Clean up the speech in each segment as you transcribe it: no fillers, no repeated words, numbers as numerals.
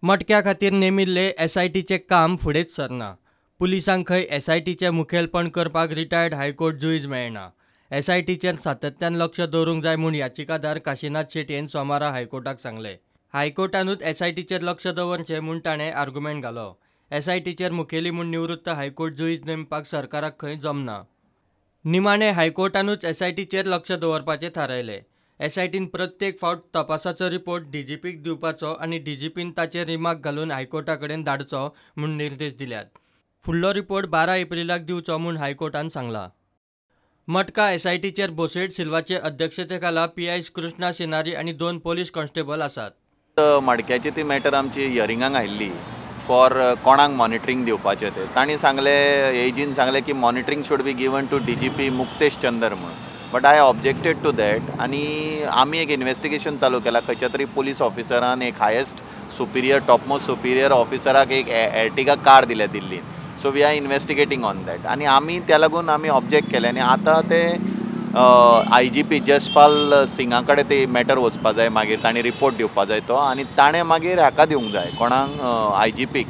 मटक्या खातीर नेमिल्ले एसआयटीचें काम फुडेंच सरना. पुलिसांक खंय एसआयटीचें मुखेलपण करपाक रिटायर्ड हायकोर्ट जुईज मेळना. एसआयटीचेर सातत्यान लक्ष दवरूंक जाय म्हूण याचिकादार काशिनाथ शेटयेन सोमारा हायकोर्टाक सांगलें. हायकोर्टानूच एसआयटीचेर लक्ष दवरचें म्हूण ताणें आर्गुमेंट घालो. एसआयटीचेर मुखेली म्हूण निवृत्त हायकोर्ट जुईज नेमपाक सरकाराक खंय जमना. निमाणें हायकोर्टानूच एसआयटीचेर लक्ष दवरपाचें थारायलें. एसआयटीन प्रत्येक फावट तपासाचो रिपोर्ट डीजीपीक दिवपाचो आनी डीजीपीन ताचेर रिमार्क घालून हायकोर्टा कडेन धाडचो म्हूण निर्देश दिल्यात. फुडलो रिपोर्ट 12 एप्रिलाक दिवचो म्हूण हायकोर्टान सांगलां. मटका एसआयटीचेर बोसेट सिल्वाचे अध्यक्षतेखाला पीआय कृष्णा सिनारी आनी 2 पोलीस कॉन्स्टेबल आसात. मडक्याची ती मॅटर आमची हियरिंगाक आयिल्ली फॉर कोणाक मॉनिटरींग दिवपाचें तें. तांणी सांगलें, एजीन सांगलें की monitoring should be given to DGP Muktesh Chander म्हणून. But I objected to that आनी आमी एक इन्वेस्टिगेशन चालू केलां. खंयच्या तरी पुलीस ऑफिसरान एक हायेस्ट सुपिरियर टॉपमोस्ट सुपिरियर ऑफिसराक एक एर्टिगा कार दिल्या दिल्लीन. So we are investigating on that आनी आमी त्या लागून आमी ऑब्जेक्ट केलें आनी आतां ते IGP Jaspal सिंगा कडेन ते मॅटर वचपा जाय. मागीर तांणी रिपोर्ट दिवपा जाय तो आनी ताणें मागीर हाका दिवंक जाय कोणाक, IGPक,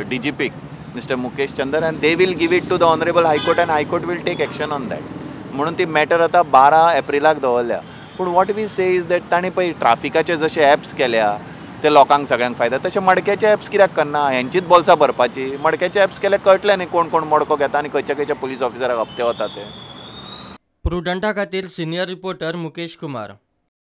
DGPक mister Mukesh Chander, and they will give it to the honourable high court and high court will take action on that. म्हणून ती मॅटर आतां 12 एप्रिलाक दवरल्या. पूण what we say is that ताणें पळय ट्राफिकाचे जशे एप्स केल्या ते लोकांक सगळ्यांक फायदा, तशें मडक्याचे एप्स कित्याक करना? हेंचीच बोल्सां भरपाची. मडक्याचे एप्स केले कळटलें न्ही कोण कोण मडको घेता आनी खंयच्या खंयच्या पुलीस ऑफिसराक हप्ते वता ते. प्रुडंटा खातीर सिनियर रिपोर्टर मुकेश कुमार.